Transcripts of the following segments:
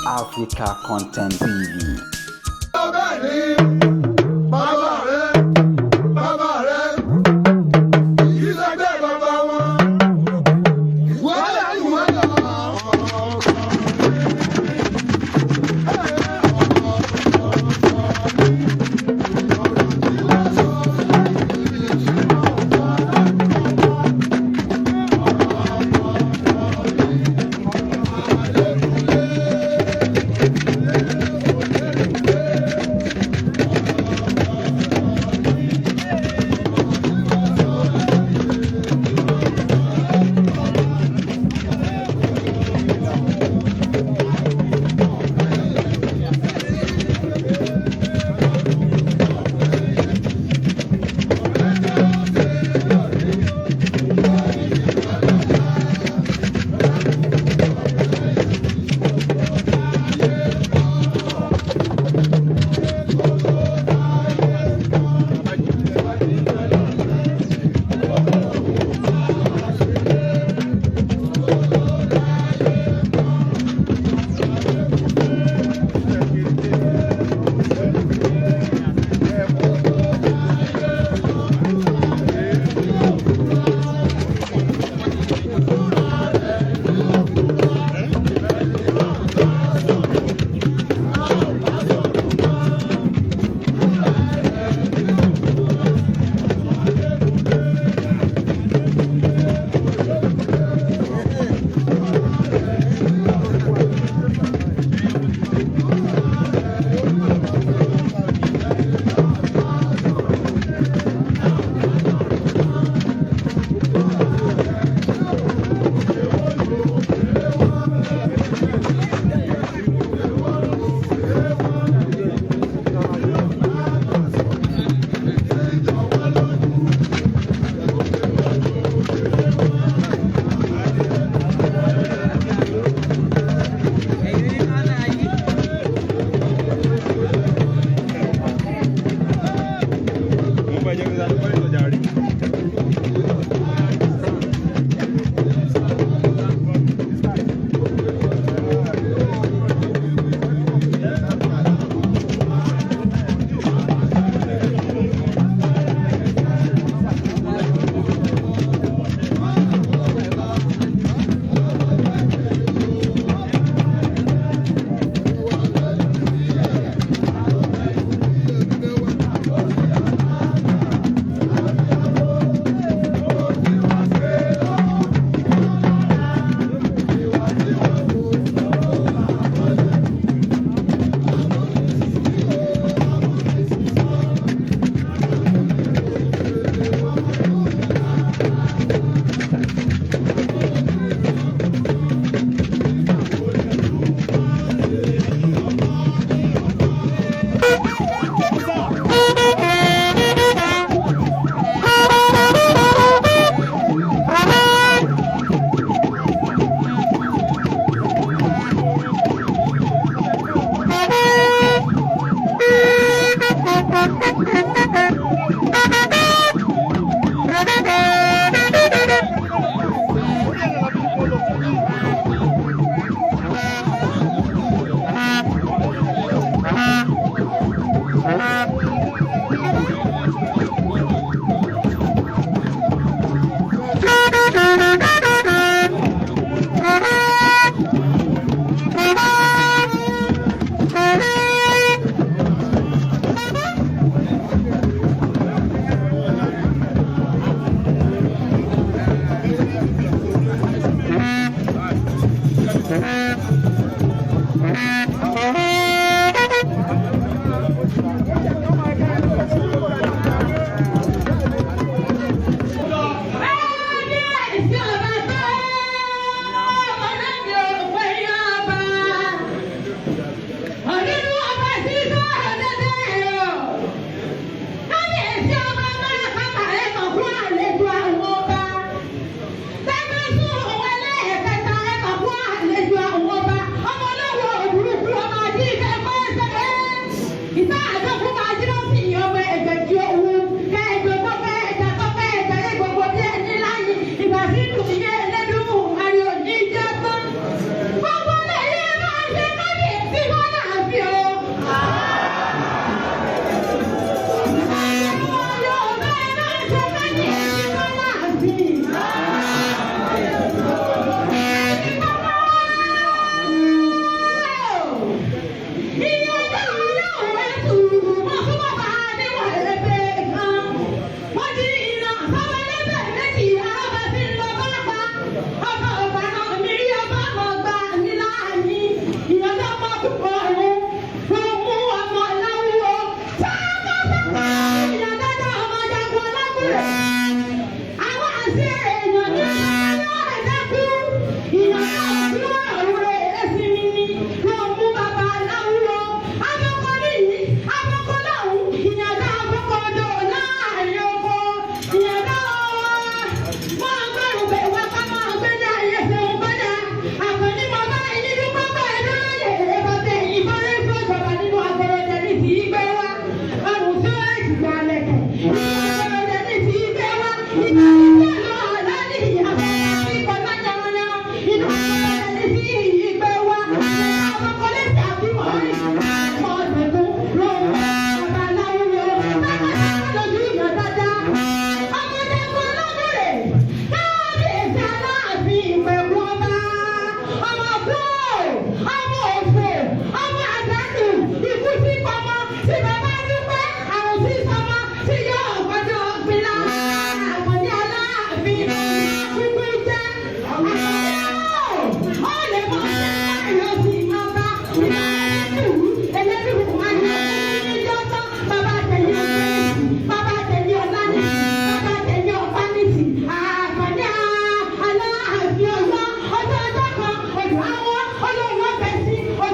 Africa Content TV. Bẹ́ẹ̀ ni bàbá rẹ, bàbá rẹ ìṣẹ́gbẹ́ bàbá wọn wàhálà ìwàlà. Ọmọ olówó òbúrúkú ọmọ.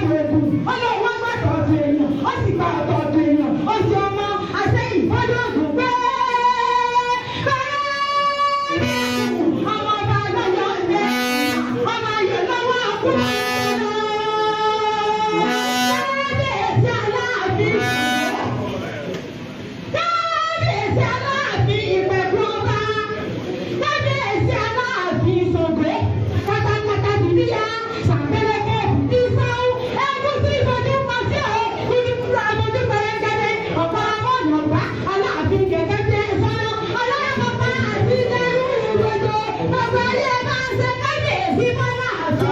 ọmọ ogun ọlọ́wọ́ gbàtọ̀ ọ̀tọ̀ èèyàn ó sì gba ọ̀tọ̀ ọ̀tọ̀ èèyàn ó sì ọmọ àsẹ́yìn fọ́dún ògùn pé ọmọ ọba lọ́yọ̀ ọ̀lẹ́ ọmọ ayọ̀ lọ́wọ́ ọkùnrin kábíyèsí aláàfin kábíyèsí aláàfin ìpẹ̀kun ọba kábíyèsí aláàfin Ṣàngó pátápátá bìbíyà sàǹkẹ́lẹ́kẹ́ ìsáwó ẹ̀gúsí ìbòjú pàṣẹ ọ̀ kúndùkúrú àbójú pẹ̀lẹ́gẹ́dẹ́ ọ̀pá ọ̀nàgbá aláàfin gẹ̀gẹ́ bí ẹ̀sán ọlọ́yàpápá àti ìdẹ́rù gbogbo gbogbo ayé máa ń ṣe kábíyèsí bọ́lá àti.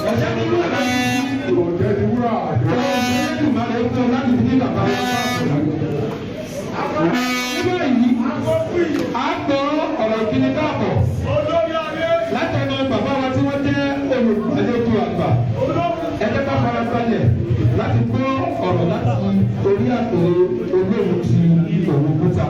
Ọ̀jẹ̀ ti wúrà. Ọ̀jẹ̀ ti wúrà. Olódùmarè fún ọ láti fi ní bàbá wa. Ní báyìí, a gbọ́ ọ̀rọ̀ ìkíni káàbọ̀ látẹnu bàbá wa tí wọ́n jẹ́ olùgbàlejò àgbà. Ẹ jẹ́ ká farabalẹ̀ láti gbọ́ ọ̀rọ̀ láti orí àpèrè olóhùn ti òun kúta.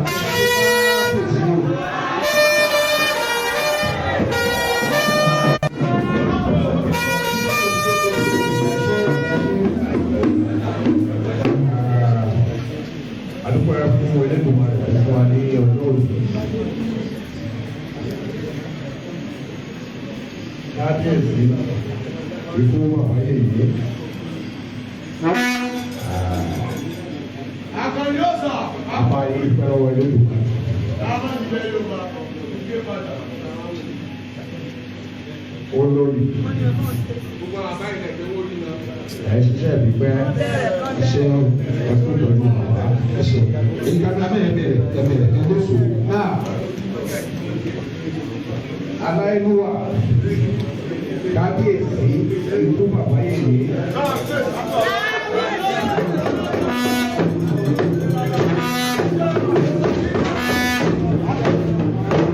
Adúpẹ́ fún Elédùmarè tó fún wa ní ọjọ́ òní. Kábíyèsí ikú bàbá yèyé. Akọni ó sà. Apá yìí fẹ́ lọ́wọ́ Elédùmarè. Olórí. Ẹ ṣiṣẹ́ mi pẹ́ ṣe ẹkú ìtọ́jú bàbá ẹ ṣe. Èyí ká bẹ̀rẹ̀ bẹ̀rẹ̀ ẹ̀bẹ̀rẹ̀ ní lóṣù náà. Aláìlúwà kábíyèsí ikú bàbá yèyé.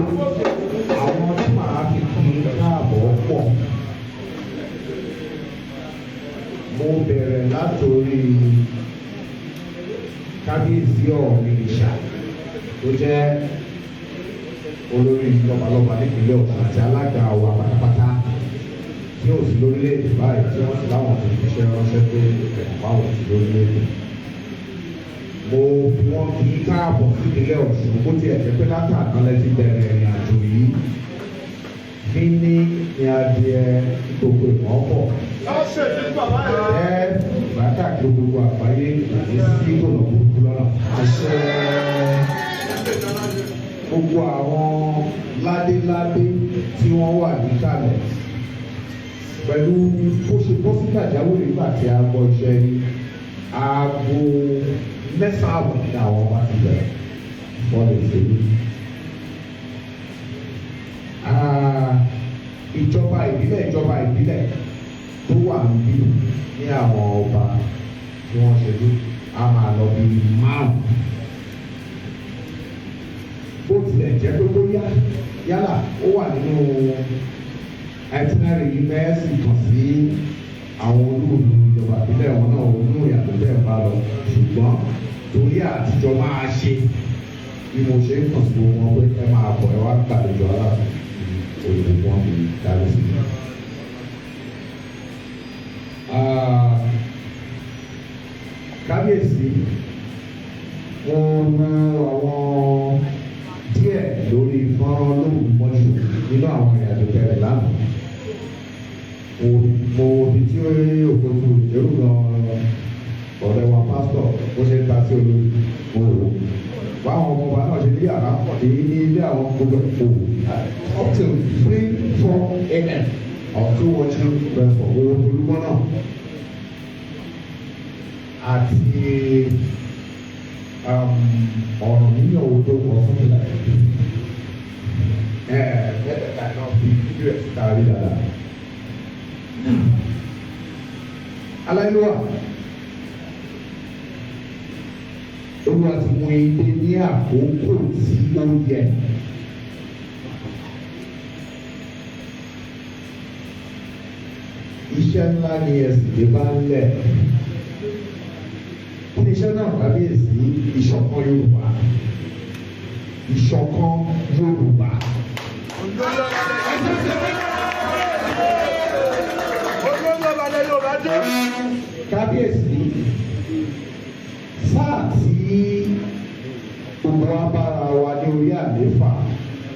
Àwọn tí màá fi kí i káàbọ̀ pọ̀. Mo bẹ̀rẹ̀ látòrí kábíyèsí Ọ̀ọ̀nìrìṣà tó jẹ́ olórí lọ́balọ́ba nípínlẹ̀ Ọ̀ṣun àti alága wa pátápátá tí ò sí lórílẹ̀‐èdè báyìí tí wọ́n sì láwọn ti fi iṣẹ́ ránṣẹ́ pé ẹ̀kọ́ àwọn sí lórílẹ̀‐èdè. Mo fi wọ́n kí káàbọ̀ sípínlẹ̀ Ọ̀ṣun bó tiẹ̀ jẹ́ pé látàná lẹ ti bẹ̀rẹ̀ ìrìn àjò yìí. Fíní ni adìẹ gbogbo ìmọ̀ọ́pọ̀. Ẹ bá káàkiri gbogbo àgbáyé ní sí gbọ̀nà burúkú lọ́nà. Àṣẹ. Gbogbo àwọn ládéládé tí wọ́n wà níkàlẹ̀ pẹ̀lú bó ṣe bọ́ sí pàjáwìrì nígbà tí a gbọ́ iṣẹ́ ní aago mẹ́sàn-án àbọ̀ ní àwọn ọba ti bẹ̀rẹ̀ wọ́n lè ṣe é. Ìjọba ìbílẹ̀ ìjọba ìbílẹ̀ tó wà níbí ní àwọn ọba tí wọ́n ṣe dé a máa lọ bí márùn-ún. Bó tilẹ̀ jẹ́ pé bóyá yálà ó wà nínú itinerary yìí bẹ́ẹ̀ sì kàn sí àwọn olóòlù ìjọba ìbílẹ̀ wọn náà onú ìyàtọ̀ bẹ́ẹ̀ bá lọ ṣùgbọ́n torí àtijọ́ máa ṣe bí mo ṣe ń kàn sí wọn pé ẹ máa bọ̀ ẹ wá gbàlejò aláàfin òyìnbó wọn fi darí sí i. Kábíyèsí, mo wo àwọn díẹ̀ lórí fọ́nrán lóhùn mọ́jú nínú àwọn ìrìnàjò tẹ̀lé lánàá. Mo wo ibi tí òkòtò ìjẹ́rù gan ọ̀rẹ́ wa pásítọ̀ bó ṣe ń ta sí olórí mo wò ó. Báwọn ọmọ ọba náà ṣe ní yàrá pọ̀ ní ní ilé àwọn gbogbo ẹ̀kọ́ up till 3-4 a.m. I was still watching for owó olúmọ náà àti ọ̀rọ̀ níyàn owó tó wọ̀ fún mi láti mẹ́tẹ̀ẹ̀ta náà fi fídíò ẹ̀ síta rí dáadáa. Aláìlúwà, Olúwa ti mú ilé ní àkókò tí ó yẹ. Iṣẹ́ ńlá ni ẹ̀sìn dé bá ń lẹ̀. Kí ni iṣẹ́ náà kábíyèsí? Ìṣọ̀kan Yorùbá. Ìṣọ̀kan Yorùbá.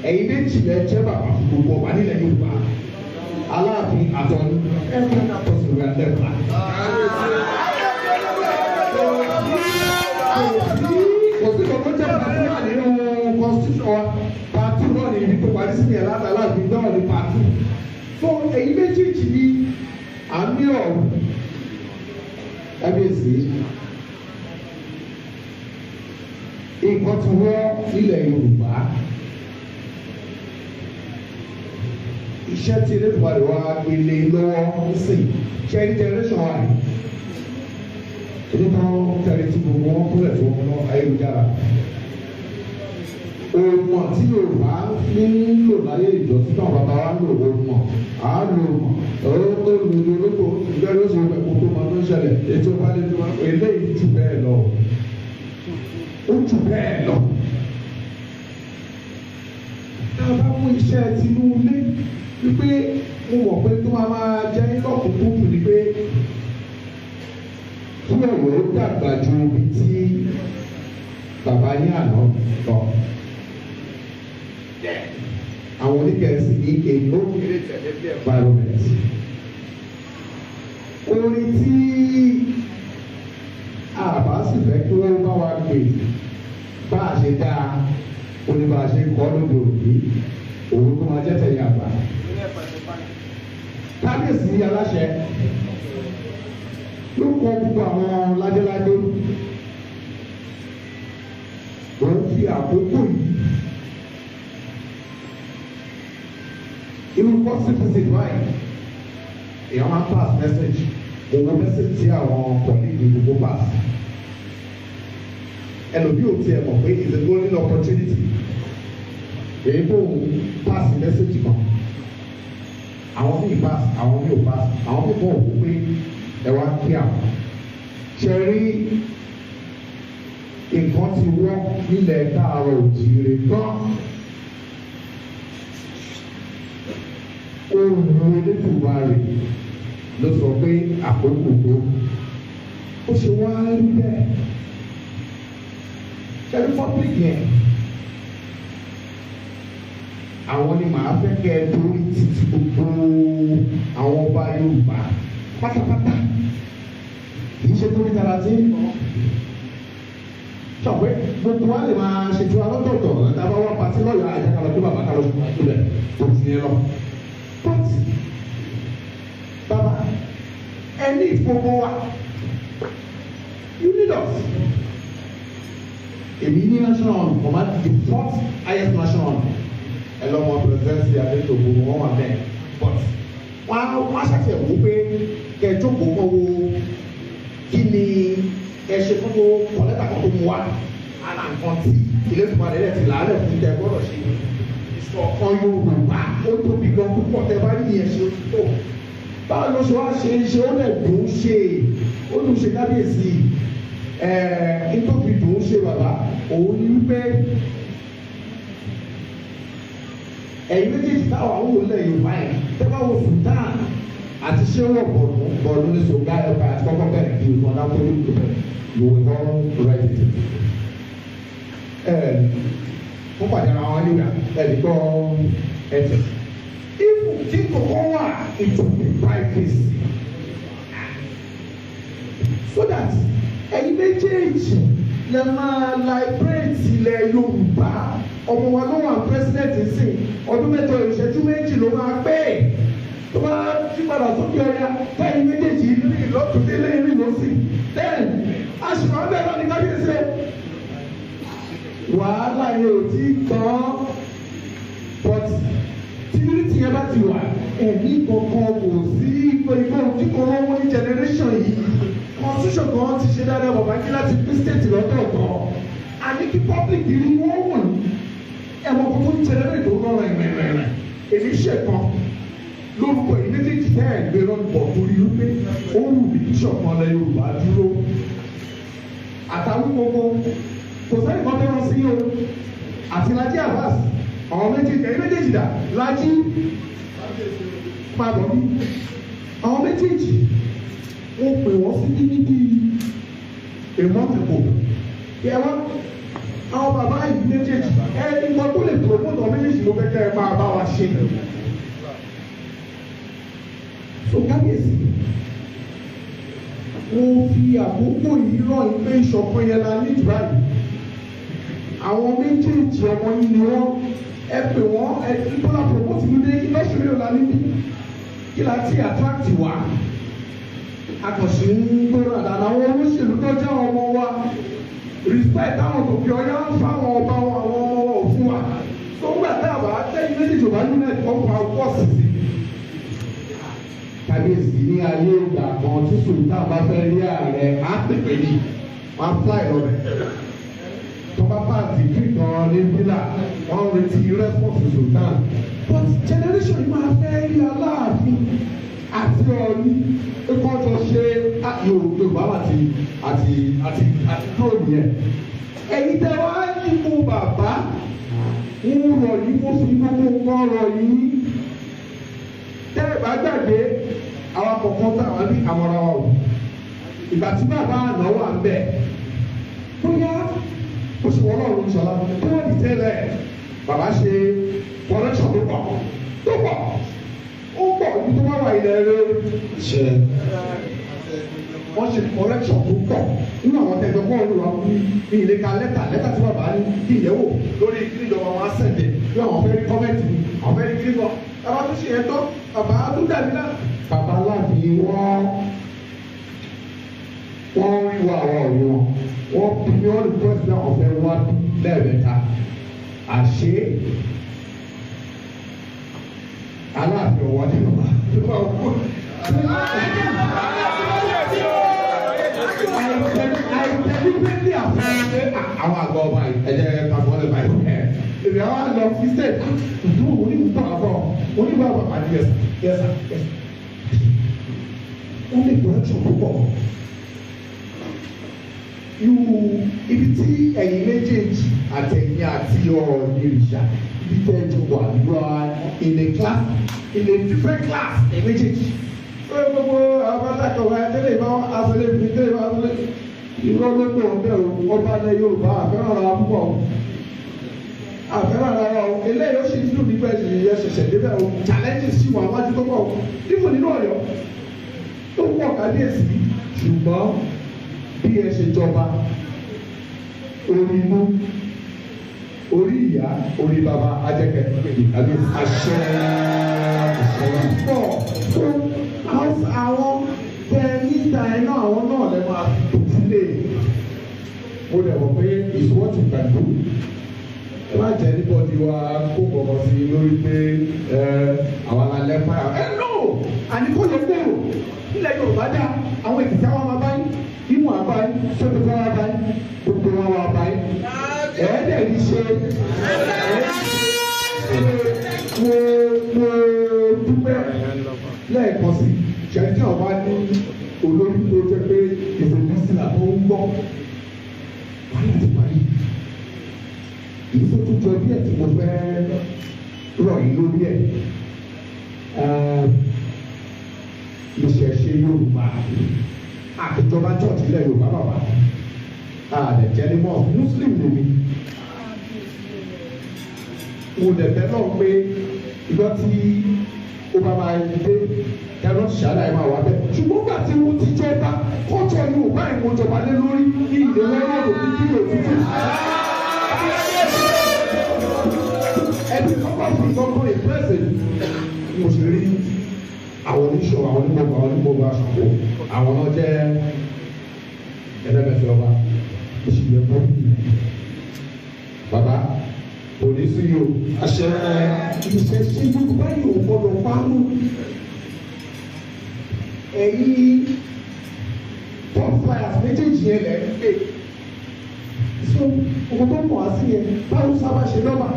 Ẹ̀yin méjì lẹ jẹ́ bàbá fún gbogbo ọba nílẹ̀ Yorùbá, Aláàfin àtọ̀ní, every other person we are left back. Kò sí kan tó jẹ́ part one nínú constitution wa. Part two náà ní ibi tó parí sí ní ẹ̀ láti Aláàfin náà ní part two. So ẹ̀yin méjèèjì ni àmì ọ̀rùn. Kábíyèsí, nǹkan ti wọ́ ilẹ̀ Yorùbá. Iṣẹ́ tí Elédùmarè wá gbélé lọ́wọ́ ń sìn ṣe ní generation wa yìí, èdè tán tẹ̀lé tí gbogbo wọn kúrẹ̀ tó wọn lọ ayélujára. Òmò tí Yorùbá fi ń lò láyé ìjọsìn náà bàbá wa ń lò òmò, à á lò òmò ọ̀rọ̀ tó lò ní olóko ìgbẹ́ ló ṣe wẹ̀ kó tó máa tó ń ṣẹlẹ̀ ètò ìbálẹ̀ tó máa eléyìí jù bẹ́ẹ̀ lọ, ó jù bẹ́ẹ̀ lọ. Tá a bá mú iṣẹ́ tinú ilé wípé mo mọ̀ pé tó máa máa jẹ́ lọ́kùnkúndùn ni pé kí ọ̀rọ̀ ó dàgbà ju ibi tí bàbá yín àná lọ. Àwọn onígẹ̀ẹ́sì ní a no environment. Orin tí àbá sì fẹ́ kí wọ́n bá wa gbè bá a ṣe dáa, ó ní bá a ṣe kọ́ lóde òní, òun tó máa jẹ́ tẹ̀yìn àgbà. Kábíyèsí aláṣẹ ló kọ gbogbo àwọn ládéládé, òun fi àkókò yìí irú pọ́sibísì báyìí èèyàn máa pass message, òun message tí àwọn colleague gbogbo pass. Ẹlòmíì ò tiẹ̀ mọ̀ pé it's a golden opportunity èyí tó ń pass message kan. Àwọn míì pass, àwọn míì ò pass, àwọn míì kàn wò pé ẹ wá kí àwọn ṣe rí nǹkan ti wọ́ nílẹ̀ káàárọ̀ òjìire gan. Ohun Elédùmarè ló sọ pé àkókò tó ó ṣe wá rí bẹ́ẹ̀. Ṣe rí public yẹn, àwọn ni màá fẹ́ kẹ́ ẹ torí títí gbogbo àwọn ọba Yorùbá pátápátá, kì í ṣe torí tara tí sọ̀pẹ́ gbogbo wa lè máa ṣètò alọ́tọ̀ọ̀tọ̀ tábà wá pàtí lọ́yọ̀ọ́ àjàkálọ̀ tó bàbá kálọ̀ ṣùgbọ́n tó bẹ̀ tó ti yẹn lọ. But bàbá, ẹ ní ìfowó wa, you need us. Èmi ní national honour, command the fourth highest national honour. Ẹ lọ́mọ presidency Adétòkò wọn wà bẹ́ẹ̀, but wọ́n á ṣàtẹ̀wò pé kẹjọ́kọ̀ kan wo kí ni ẹ ṣe fún tó kọ̀lẹ́tà kan tó mú wa ara nǹkan tí ilé ìtura rẹ̀ ti làálẹ̀ fún tẹ gbọ́dọ̀ ṣe. Ìṣọ̀kan Yorùbá ó tóbi gan púpọ̀, tẹ bá rí ìyẹn ṣe tó. Báwo ló ṣe wá ṣe é ṣe? Ó lè dùn ún ṣe, ó dùn ṣe kábíyèsí. Ẹ̀ nítòfi dùn ún ṣe bàbá òun ni wípé ẹ̀yin méjèèjì táwọn àwọn wò lẹ̀ Yorùbá yẹn, tẹ́ bá wo Sultan àti Ṣéwọ̀ Bọ̀dún, Bọ̀dún ní Sọ̀gá ẹ̀ka àti kọ́kọ́ bẹ̀rẹ̀ kí o náà kó ní ìlú bẹ̀rẹ̀, you will not write it. Ẹ̀ wọ́n pàdé ara wọn nígbà ẹ̀ ní gbọ́ ẹ̀tẹ̀. If tí kòkó wà, it will be privacy so that ẹ̀yin méjèèjì lè máa liberate ilẹ̀ Yorùbá. Ọmọ wa ló wà president sí ọdún 8 ìṣẹ́jú 2 ló máa pé tó bá tí padà sókè ọ̀yà tẹ́yìn méjèèjì rìn lọ́tún délé rìn lọ́sì, then aṣùwọ̀n bẹ́ẹ̀ náà ní kábíyèsí. Wàhálà yẹn ò tí tán, but tí unity yẹn bá ti wà, ẹ̀mí kankan kò sí ìgbò tí kò lọ́wọ́ ní generation yìí. Constitution kan ti ṣe dáadáa, bàbá kí láti pín state lọ́tọ̀ọ̀tọ̀, àní kí public rí wọ́n wọ̀n ẹ̀wọ̀n kò tó ń generate tó lọ́rọ̀ ìrìnrìnrìn. Èmi ṣèkan lórúkọ yìí méjèèjì tẹ́ ẹ̀ gbé lọ́nà torí wípé ó wù mí kí ṣọ̀kan lẹ Yorùbá dúró àtàwọn gbogbo kò sẹ́yìn kan tó rán sí o àti Laji Abbas. Àwọn méjèèjì, ẹ̀yin méjèèjì dà? Laji, máa bọ̀ bí. Àwọn méjèèjì, wọ́n pè wọ́n sí níbi a month ago. Ẹ wá Àwọn bàbá yìí méjèèjì ẹni kan tó lè promote ọ méjèèjì ló fẹ́ kẹ́ ẹ máa bá wa ṣe. So kábíyèsí, mo fi àkókò yìí rọ̀ yín pé ìṣọ̀kan yẹn la ní ìdúrà yìí. Àwọn méjèèjì ọmọ yìí ni wọ́n, ẹ pè wọ́n, ẹ bọ́lá promote mi dé lọ́sùn mi ò la níbí kí la ti attract wa. Akọ̀sí ń gbọ́dọ̀ àdàlà àwọn olóṣèlú tó jẹ́ ọmọ wa, respect àwọn tòkè ọ̀yá ń fáwọn ọba wọn, àwọn ọmọ wa ò fún wa. Tó ń gbà tá a bá tẹ́yìn méjèèjì ò bá unite ọkọ̀ àwọ̀ sí. Kábíyèsí, ní ayé ìgbà kan tí sultan bá fẹ́ rí ààrẹ á pèpè ní wọ́n á fly lọ́bẹ̀. Tó bá pass degree kan ní villa, wọ́n ń retí response sultan. But generation yìí máa fẹ́ rí Aláàfin àti Ọọ̀ni kó jọ ṣe Yorùbá àti àti àti àti kúrò nìyẹn. Ẹ̀yin tẹ́ wá yípo bàbá ń rọ̀ yìí, mo fi gbogbo nǹkan rọ̀ yìí. Tẹ́ ẹ bá gbàgbé àwọn kọ̀ọ̀kan táwọn ní àmọ́ra wa o. Ìgbà tí bàbá àná wà ń bẹ̀, bóyá oṣù Ọlọ́run ṣọlá tó wọ́n ti tẹ́lẹ̀ bàbá ṣe correction tó pọ̀ tó pọ̀ ó pọ̀ ibi tó bá wà ilẹ̀ rẹ̀ ṣe wọ́n ṣe correction tó pọ̀ nínú àwọn tẹ̀jọ́ kọ́ olùwà ní ilé ka lẹ́tà lẹ́tà tí bàbá ní kí ìyẹ̀wò lórí kí ìjọba wọn á sẹ̀dẹ̀ bí àwọn fẹ́ rí kọ́mẹ̀tì ni àwọn fẹ́ rí kí lọ bàbá tó ṣe yẹn tán bàbá tó dàbí náà. Bàbá Aláàfin wọ́n rí wa àwọn ọ̀rẹ́ wọn, wọ́n bí ní wọ́n request náà ọ̀fẹ́ wá lẹ́ẹ̀mẹ́ta. Àṣé Aláàfin ọ̀wọ́ ni bàbá. Àìtẹ́lípẹ́lì àfẹ́ àwọn àgbà ọba yìí ẹ̀jẹ̀ kàfọ́ lè báyìí ẹ̀ èmi àwọn àlọ́ fi sẹ́ẹ̀ ǹdú onígbà àbọ̀ onígbà àbọ̀ àti yẹsà yẹsà yẹsà. Wọ́n lè correction púpọ̀. Irú ibi tí ẹ̀yin méjèèjì àtẹ̀yìn àti Ọọ̀ni ìrìṣà ibi tẹ́ ẹ ti wà, you are in a class, in a different class, ẹ̀yin méjèèjì. Ó gbogbo àwọn alákọ̀wé tẹ́lẹ̀ ìbá aṣọlẹ̀ ìbí tẹ́lẹ̀ ìbá aṣọlẹ̀ irọ́ ló pọ̀ ń bẹ̀ o. Ọba ilẹ̀ Yorùbá àfẹ́ràn ara púpọ̀ o, àfẹ́ràn ara o. Eléyìí ó sì ń dùn nípa ẹ̀sìn yẹn ṣẹ̀ṣẹ̀ débẹ̀ o. Challenges sì wà wájú tó pọ̀ o, dípò nínú Ọ̀yọ́ tó pọ̀ kábíyèsí. Ṣùgbọ́n bí ẹ ṣe jọba, orí inú, orí ìyá, orí bàbá ajẹ́kẹ̀ kábíyèsí. Àṣẹ àṣẹ. Pọ̀ tó àwọn tẹ níta ẹ náà, àwọn náà lè máa fi tòjú lé. Mo dẹ̀ mọ̀ pé is what you can do. Ẹ má jẹ́ anybody wa kó kọ̀ọ̀kan sí i lórí pé ẹ àwọn alẹ́ fáyà Ẹ no, àní kò lè gbèrò ilẹ̀ Yorùbá dá àwọn Èkìtì àwọn máa bá yín, Ìmọ̀ àbá yín, Sókótó wá bá yín, gbogbo wọn wá bá yín. Ẹ̀ẹ́dẹ̀ ní ṣe mo dúpẹ́ lẹ́ẹ̀kan sí ṣẹ́ńtì ọba ní olórí tó jẹ́ pé ìfòmísìlà tó ń gbọ́ wàhálà ti parí. Èyí tó tún jọ díẹ̀ tí mo fẹ́ rọ̀ yín lórí ẹ̀, ìṣẹ̀ṣe Yorùbá àtijọba church ilẹ̀ Yorùbá bàbá àdẹ̀jẹ́ ní mọ́ Muslim lèmi. Mo dẹ̀ fẹ́ náà pé ìgbà tí ó bá máa dé ẹ̀rọ ṣáná ẹ̀ máa wà bẹ́ẹ̀, ṣùgbọ́n gbà tí mo ti jọba kọ́jọ́ Yorùbá ẹ̀ mo jọba lé lórí ní ìdílé lọ́rọ̀ ní kílò tútù. Ẹni kọ́kọ́ fi kọ́kọ́ ìpẹ́sẹ̀ mo ṣe rí àwọn oníṣòwò, àwọn onígbòkò, àwọn onígbòkò aṣọ́kò, àwọn náà jẹ́ ẹlẹ́mẹ̀fẹ́ ọba ìṣìlẹ̀ bọ́ọ̀lù bàbá kò ní sí yìí o. Àṣẹ. Ìṣẹ̀ṣe Yorùbá yìí ò gbọdọ̀ parun. Ẹ̀yin top flyers méjèèjì yẹn lẹ̀ ń pè so òkú tó mọ̀ á sí yẹn. Báwo sábà ṣe lọ́ba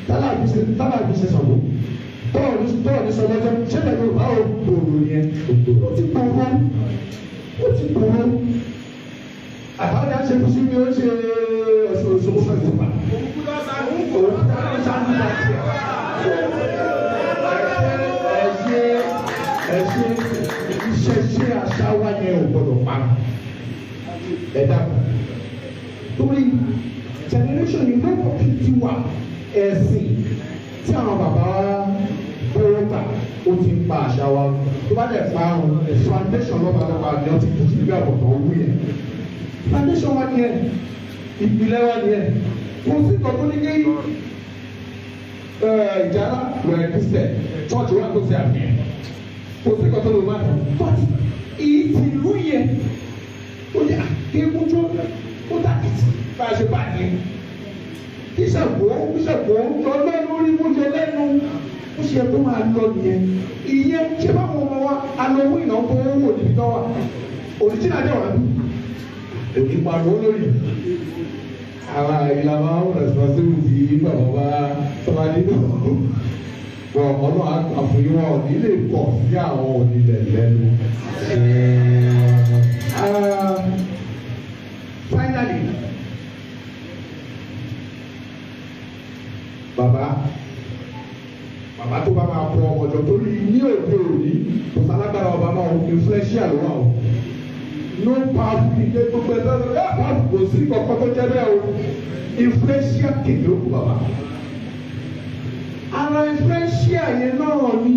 tálàbí ṣe tálàbí ṣe sọ̀rọ̀ tọ́ọ̀ ní sọ lọ́jọ́ ṣẹlẹ̀ Yorùbá ò gbòòrò yẹn, ó ti gbòòrò, ó ti gbòòrò. Àbájá ṣe kú sí mi, ó ṣe Ọ̀ṣun Òṣogbo festival. Òun sáà ẹ ṣe iṣẹ́ ṣe àṣà wa yẹn ò gbọdọ̀ pa. Ẹ dàgbà torí Generation yìí ló kọ́ ti wà. Ẹ̀sìn tí àwọn bàbá wa kówó gbà, ó ti ń pa àṣà wa. Tó bá dẹ̀ pa àrùn, foundation lọ́ba lọ́ba ni wọ́n ti kú sí ibi àbọ̀tán owó yẹn. Foundation wa nìyẹn, ìpìlẹ̀ wa nìyẹn. Kò sí nǹkan tó ní kí ìjàlá wẹ̀ Christian church wa tó ṣe àfihàn. Kò sí nǹkan tó lè má tán, but ìtìlú yẹn ó ní àkékúnjó ó dàkìtì bá a ṣe bá a ní. Kíṣàgbó yọ lẹ́nu orí mú yọ lẹ́nu, ó ṣe kó máa lọ nìyẹn. Ìyẹn ṣé báwọn ọmọ wa alówó ìnáwó tó wò níbi tó wà òrìjìnà dẹ̀ wà ní òní pariwo lórí Àwọn ìlànà responsibility bàbá wa tọ́ba nínú wọn, ọlọ́run àfihàn wọn ò ní lè kọ̀ sí àwọn onílẹ̀ lẹ́nu. Finally, bàbá bàbá tó bá máa kọ ọmọ jọ, torí ní òde òní kò sálágbára ọba máa influential ló wà o. No powerful king gbogbo ẹ lọ́dọ̀ ẹ powerful, kò sí kọ̀ọ̀kan tó jẹ́ bẹ́ẹ̀ o. Influential king ló kú bàbá. Ara influential yẹn náà ni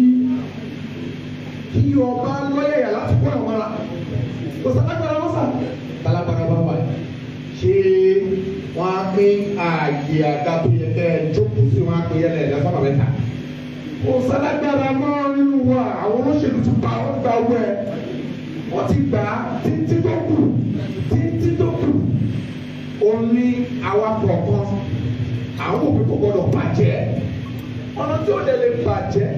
kí ọba lọ́yẹ̀yà láti kó àwọn ara. Kò sálágbára wọn sà Tálágbára bá wà, ṣé wọ́n á pín ààyè àga tó yẹ kẹ́ ẹ jókòó sí? Wọ́n á pín yẹlẹ ẹ̀dá sábà mẹ́ta. Kò sálágbára mọ́ nínú wa. Àwọn olóṣèlú ti pa wọ́n, gba owó ẹ̀, wọ́n ti gbà á. Títí tó kù, títí tó kù, òun ní awakọ̀ kan àwọn òbí kò gbọdọ̀ bàjẹ́. Ọ̀nà tí ó lè lè bàjẹ́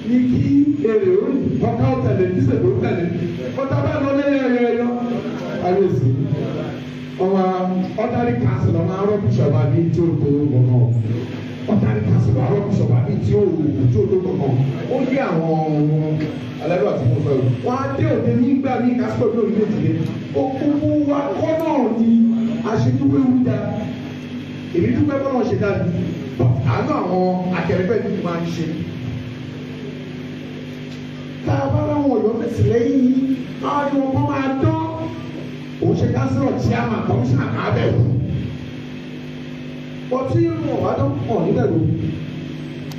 ní kí èrè ó kọ́ká ó tẹ̀lé, dísè ló tẹ̀lé kọ́tà bá lọ lẹ́yìn ẹ̀yọ ẹ̀yọ. Kábíyèsí, ọmọ ordinary council, ọmọ arọ́bìṣọ̀ bá ní tí ó tó gbọ̀ngàn. Ordinary council, arọ́bìṣọ̀ bá ní tí ó tó gbọ̀ngàn. Ó yé àwọn alẹ́ àti mo sọ yìí. Wọ́n á dé òde nígbà ní kásítọ̀ ní orílẹ̀-èdè okòwò wa kọ́ náà ni aṣèdúpẹ́ wúdà. Èmi dúpẹ́ bọ́lá ṣe dá mi, àánú àwọn akẹrẹgbẹ́ mi máa ń ṣe. Tá a bá láwọn ọ̀yọ́ fèsì lẹ́yìn yìí, àwọn ni wọn kọ́ máa dán. Òun ṣe kánsílọ̀, chairman, commissioner kan abẹ́rù. Wọ́n tí wọn bá dán ọ̀ níbẹ̀ ló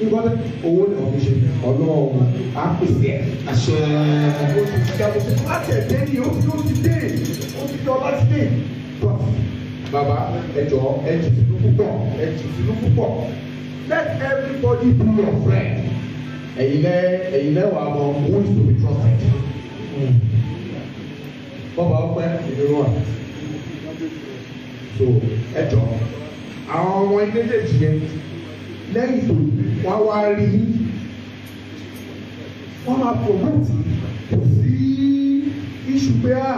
nǹkan owó ní ọ̀fi ṣe. Ọlọ́run á pèsè ẹ̀. Àṣẹ. Ó ti di àbòsí láti ẹ̀dẹ́ ni ó ti dé, ó ti dọ̀ láti dé. Bàbá, ẹ jọ̀ọ́, ẹ jì sínú púpọ̀, ẹ jì sínú púpọ̀. Let everybody be your friend. Ẹ̀yin lẹ wàá mọ who is to be trusted. Bọ́ba ọpẹ́ ìdúró wà. So ẹ jọ̀ọ́, Àwọn ọmọ méjèèjì yẹn, lẹ́yìn tó wọ́n wá rí i, wọ́n máa promote. Kò sí iṣu pé à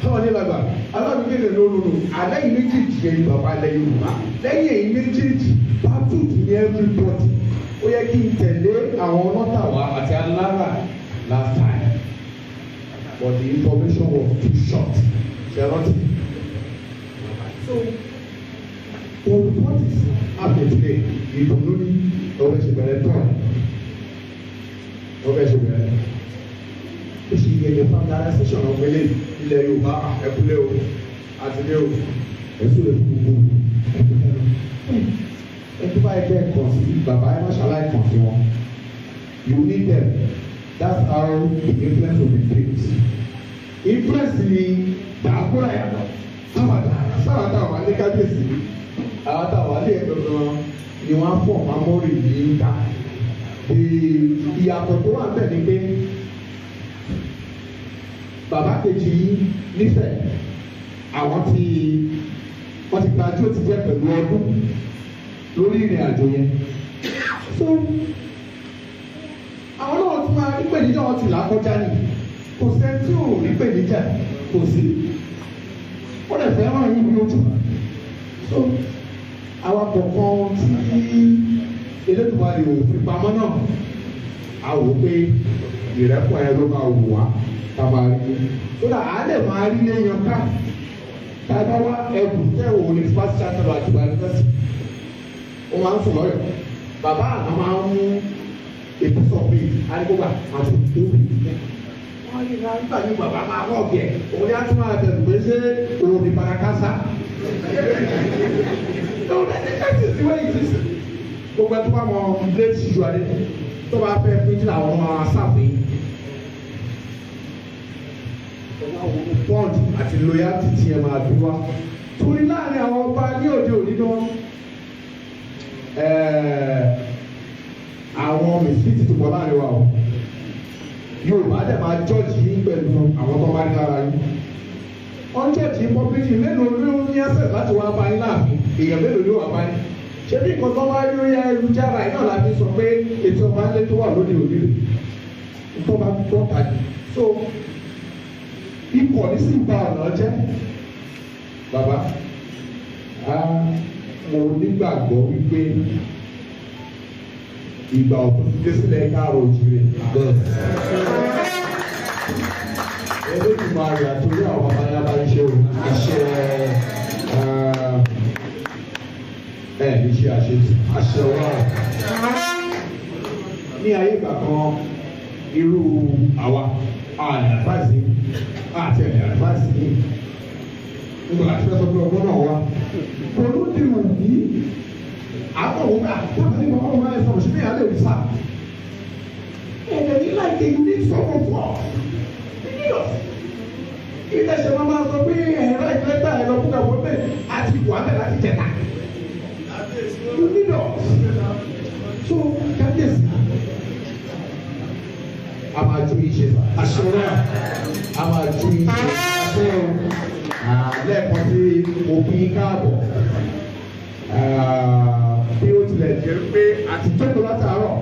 káwọn ní làgbà aláàbí kéde lónìí. Alẹ́ yìí méjèèjì yẹn ni bàbá ilẹ̀ Yorùbá. Lẹ́yìn èyí méjèèjì, patrick ní everybody. Ó yẹ kí n tẹ̀lé àwọn ọlọ́tàwá àti alára last time, but the information was too short. Ṣe rántí? So what is happening today, Ìdùnnú ní ọbẹ̀ ṣe bẹ̀rẹ̀ tán, ọbẹ̀ ṣe bẹ̀rẹ̀. Ó ṣe yẹyẹ familiarization ọ̀gbẹ́lẹ̀ ilẹ̀ Yorùbá. Ẹ̀kúlẹ̀ o, àtìlẹ́ o, ẹ̀sùn lè fún gbogbo ẹ tó bá yẹ kẹ́ ẹ kàn sí bàbá. Ẹ má ṣàlàyé kàn sí wọn. You need them. That's how the influence will be built. Influence ni dàgbọ́ra yàtọ̀ sábà táwọn alẹ́ kábíyèsí, àwọn táwọn alẹ́ ẹ̀ gangan ni wọ́n á fọ̀ mamórì yìí ta. Ìyàtọ̀ tó wà bẹ́ẹ̀ ni pé bàbá kejì yìí nífẹ̀ẹ́ àwọn tí wọ́n ti graduate jẹ́ pẹ̀lú ọdún lórí ìrìn àjò yẹn. So àwọn náà tún máa rí pèníjà, wọn ti là kọjá ni. Kò sẹ́ni tí ò rí pèníjà, kò sí. Ó lè fẹ́ràn yín bí ojú. So àwọn kọ̀ọ̀kan tí Elédùmarè ò fi pamọ́ náà, a wò pé ìrẹ́pọ̀ yẹn ló máa wù wá ká máa rí. Kódà á lè máa rí léyan ká tá a bá wá ẹrù tẹ́ ò ní vice chancellor àti university. Ó máa ń sùn lọ́yọ̀. Bàbá àná máa ń mú a piece of meat adigunba àti tóbi. Wọ́n yí ká nígbà ní bàbá máa rọ̀ gẹ̀. Òun ni a tún máa bẹ̀rù pé ṣé òun ní parakásá. No, that is the way it is. Gbogbo ẹ tó bá mọ late usually tó bá fẹ́ pín tí àwọn ọmọ asáfin bond àti loyalty tí ẹ máa bí wá torí láàrin àwọn ọba ní òde òní gan, àwọn misfit ti pọ̀ láàrin wa o. Yorùbá dẹ̀ máa judge yín pẹ̀lú àwọn tó bá ní lára yín. Wọ́n judge yín publicly. Mélòó ló ní access láti wá bá yín láàfin? Èèyàn mélòó ló wà bá yín? Ṣé bí nǹkan tó wá lórí ayélujára yìí náà la fi sọ pé ètò ọba ńlẹ tó wà lóde òní rè tó bá tó ta jù? So ikọ̀ ní sì ba ọ̀nà jẹ́. Bàbá, mo nígbàgbọ́ wípé ìgbà ọ̀tún ti dé sílẹ̀ káàrọ̀ òjìrè bẹ́ẹ̀. Elédùmarè àtòrí àwọn bàbá yẹn bá ń ṣe o. Àṣẹ ẹ ní ṣe àṣetì. Àṣẹ wà. Ní ayé ìgbà kan, irú àwa àlè advice àti ẹ̀lẹ́ advice yìí nígbà láti fẹ́ sọ pé ọgbọ́n náà wá. Olódìrú yìí àwọn òun bá tábà ní bàbá wọn ẹ̀ sọ̀rọ̀ síbí àlẹ́ òrìṣà. Ẹ̀jẹ̀ ní láìpẹ́, you need someone for you need us. Ilé ẹ̀ṣẹ̀ máa máa sọ pé ẹ̀rọ ìgbẹ́ta ẹ̀rọ fúnka fún bẹ́ẹ̀ àti ìwà bẹ́ẹ̀ láti jẹta. You need us. So kábíyèsí, a máa ju iṣẹ́ sà. Àṣọrẹ́ a máa ju iṣẹ́ àṣẹ o. Lẹ́ẹ̀kan sí òpin káàbọ̀. Bí ó tilẹ̀ jẹ́ pé àti jókòó látàárọ̀,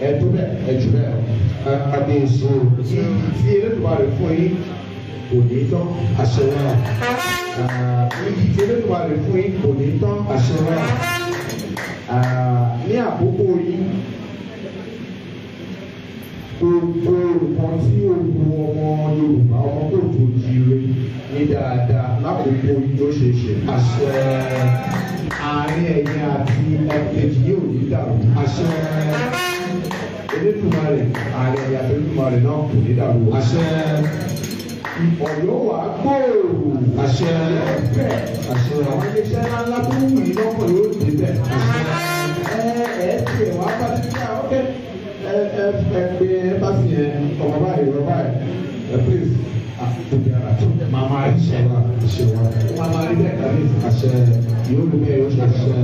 ẹ̀ tó bẹ́ẹ̀, ẹ̀ jù bẹ́ẹ̀ lọ. Kábíyèsí o. Tí Elédùmarè fún yín kò ní tán. Àṣẹ wà. Iyì tí Elédùmarè fún yín kò ní tán. Àṣẹ wà. Ní àkókò yín, gbogbo nǹkan tí ó wu ọmọ Yorùbá, ọmọ kóòtù òjìire ní dáadáa lákòókò yìí ló ṣe é ṣe. Àṣẹ. Àárín ẹ̀yin àti ẹ̀kejì yóò ní dàrú. Àṣẹ. Elédùmarè, àárín ẹ̀yin àti Elédùmarè náà kò ní dàrú. Àṣẹ. Ọ̀yọ́ wà á gbòòrò. Àṣẹ. Bẹ́ẹ̀. Àṣẹ. Àwọn iléeṣẹ́ ńláńlá tó wù yín lọ́kàn yóò dé bẹ̀. Ẹ ẹ tiẹ̀ wá bá ti ká ọkẹ́ ẹ ẹ ẹ pé ẹ bá sì yẹn ọmọ báyìí ọmọ báyìí ẹ please àtúntò ara tó máa máa rí Àṣẹ wà. Àṣẹ wà. máa máa rí bẹ́ẹ̀ kábíyèsí. Àṣẹ. Yóò rí bẹ́ẹ̀, yóò ṣe. Àṣẹ.